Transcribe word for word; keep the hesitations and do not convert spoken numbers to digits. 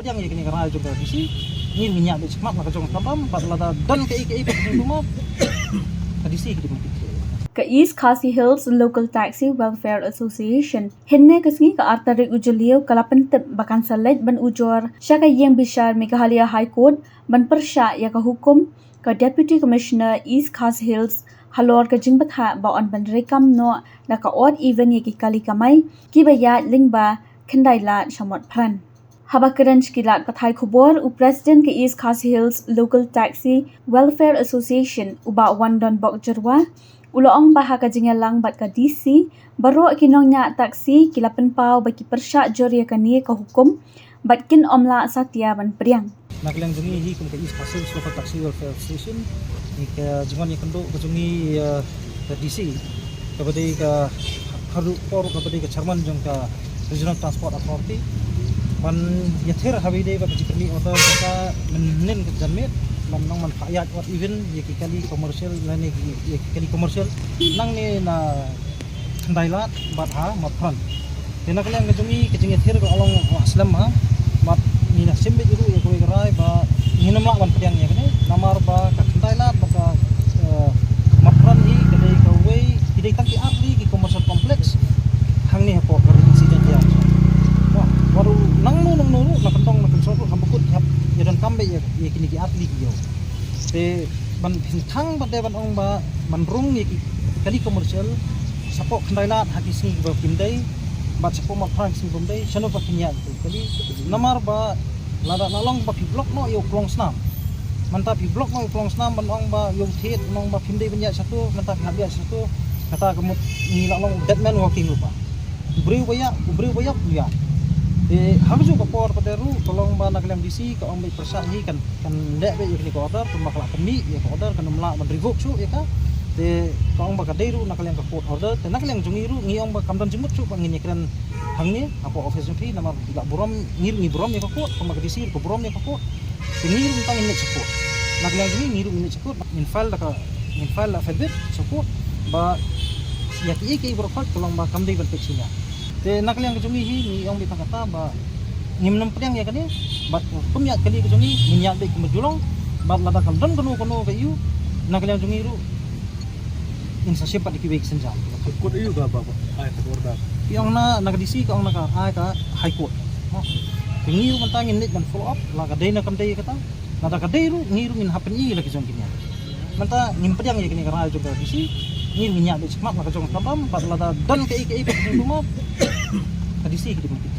Ïa kane ka rai jong ka D C, ngi ngi ïa beh chakmat la ka jong ka kam, bad lada don kaei kaei ka jingduma, ka D C ka dei ban peit. Ka East Khasi Hills Local Taxi Welfare Association, hynne ka sngi ka ar tarik u Jylliew ka la pyntip ba kan sa leit ban ujor sha ka ïing bishar Meghalaya High Court ban pyrshah ïa ka hukum ka Deputy Commissioner East Khasi Hills halor ka jingbthah ba yn ban treikam noh da ka odd even ïa ki kali kamai kiba ïaid lyngba Khyndailad sha Motphran. Haba kren sha ki lad pathai khubor, u President ka East Khasi Hills Local Taxi Welfare Association, u Bah Wandonbok Jyrwa, u la ong ba ha ka jingïalang bad ka D C, baroh ki nongñiah taxi ki la pynpaw ba ki pyrshah jur ïa kane ka hukum bad kin ym lah satia ban pdiang. Na ka liang jong ngi hi kum ka East Khasi Hills Local Taxi Welfare Association, ngi ka jingwan ïakynduh ka jong ngi, eh, ka D C, kaba dei ka, haduh por kaba dei ka chairman jong ka Regional Transport Authority, ban ïathir haba ïadei bad ka jingpynmih order jong ka mynhynnin ka janmiet, ban ong ban phah ïaid odd even ïa ki kali commercial lane ïa ki kali commercial nangne na Khyndailad bad ha Motphran. Te na ka liang ka jong ngi ka jingïathir ka long ha slem ha. Bad ngi la shim beit ruh ïa kawei ka rai ba ngin ym lah ban pdiang ïa kane namar ba ka Khyndailad bad ka, eh, Motphran hi ka dei kawei, ki dei tang ki artylli ki commercial complex hangne hapoh ka Ri Incident Area. Bad ruh nangno nangno ruh na kyndong na kynsong ruh haba kut hap ïa donkam beit ïa kine ki artylli ki ïew. Te ban pynthang bad dei ban ong ba ban rung ïa ki kali commercial shapoh Khyndailad ha ki sngi ba kim dei bad shapoh Motphran ha ki sngi ba kim dei, shano ba kin ïaid ki kali. Namar ba lada la long ba phi block noh ïa u klongsnam, mynta phi block noh ïa u klongsnam ban ong ba ïa u thied ban ong ba phim dei ban ïaid shato, mynta phi hap ïaid shato, kata ka mut ngi la long dead man walking ruh ba u briew ba ïap, u briew ba ïap u ïap. Te ha kajuh ka por pat ruh ka long ba na ka liang D C ka ong ba pyrshah hi kan kan leh beit ïa kane ka order, kumba ka la pynmih ïa ka order kan ym lah ban revoke shuh ïa ka. Te ka ong ba ka dei ruh na ka liang ka court order, te na ka liang jong ngi ruh ngi ong ba kam don jingmut shuh ba ngin ïakren hangne hapoh office jong phi namar la burom, ngi ruh ngi burom ïa ka court, kumba ka D C ruh ka burom ïa ka court. Te ngi ruh mynta ngin leit sha court. Na ka liang jong ngi ngi ruh ngin leit sha court, ngin file da ka, ngin file da affidavit sha court ba ïa kiei kiei baroh ka long ba kam dei ban peit shuh ïa. Te na ka liang ka jong ngi hi ngi ong beit tang kata ba ngim nym pdiang ïa kane, bad kum ïaid kali ka jong ngi ngin ïaid beit kum ba ju long, bad lada ka don kano kano ka ïew na ka liang jong ngi ruh ngin sa shim pat da kiwei ki sienjam. Ka court ïew ka ba ba ai ka order. Ki ong na, na ka D C ka ong na ka ai ka High Court. Te ngi ruh mynta ngin leit ban follow up la ka dei ne kam dei kata. Lada ka dei ruh ngi ruh ngin hap pyni la ki jong ki niam. Mynta ngim pdiang ïa kane ka rai jong ka D C, ngi ruh ngin ïaid beit shakhmat la ka jong ka kam, bad lada don kaei kaei ka jingduma, ka D C ka dei ban peit.